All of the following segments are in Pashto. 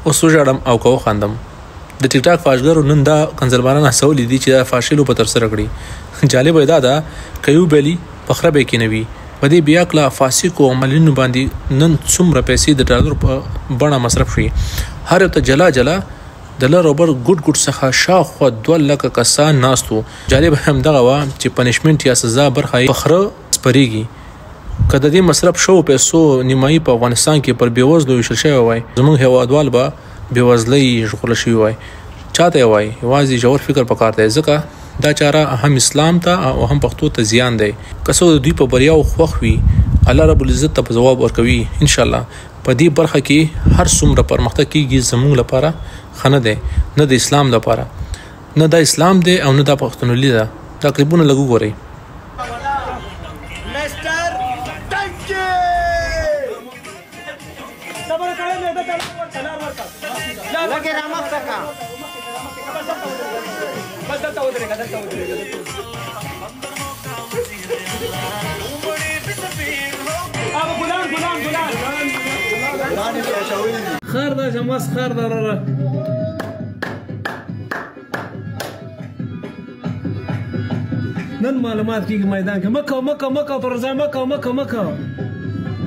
اوس وژاړم او که وخاندم؟ د ټیک ټاک فحشګرو نن دا کنځلماران هڅولي دي چې دا فحشي لوبه ترسره کړي. جالبه یې دا ده که یو بېلي په خره به یې کېنوي. په دې بې عقله، فاسقو عملینو باندې نن څومره پیسې د ډالرو په بڼه مصرف شوې. هر یو ته جلا جلا د لر او بر ګوټ ګوټ څخه شاوخوا 2 لکه کسان ناست وو. جالبه هم دغه وه چې پنشمنټ یا سزا برخه یې په خره سپرېږي. که د دې مصرف شوو پیسو نیمایي په افغانستان کې پر بېوزلو ویشل شوی وای، زموږ هېوادوال به بېوزلۍ ژغورل شوي وای. چاته یې وایي؟ یوازې ژور فکر پکار دی، ځکه دا چاره هم اسلام ته او هم پښتو ته زیان دی. که څوک د دوی په بریاوو خوښ وي، الله رب العزت ته به ځواب ورکوي ان شاءالله. په دې برخه کې هر څومره پرمختګ کېږي زموږ لپاره ښه نه دی، نه د اسلام لپاره، نه دا اسلام دی او نه دا پښتونولي ده. دا کلیپونه لږ وګورئ. خر دا جماس خر دا را نن معلومات کیږي میدان کې. مکه مکه مکه تر ځای، مکه مکه مکه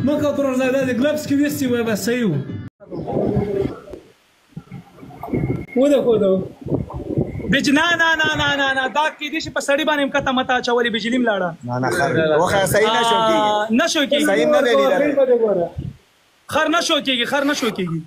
مکه تر ځای. دا ګلفز کې وېستي وای بس صحیح وو. وده خو ده بج نه نه نه نه نه نه، دا کې دي چې په سړی باندې کته متا چولې بجلی ملاړه. نه نه، خر وخه صحیح نه شو کیږي، نه شو کیږي، صحیح نه دی لیدل. خر نه شو کیږي، خر نه شو کیږي.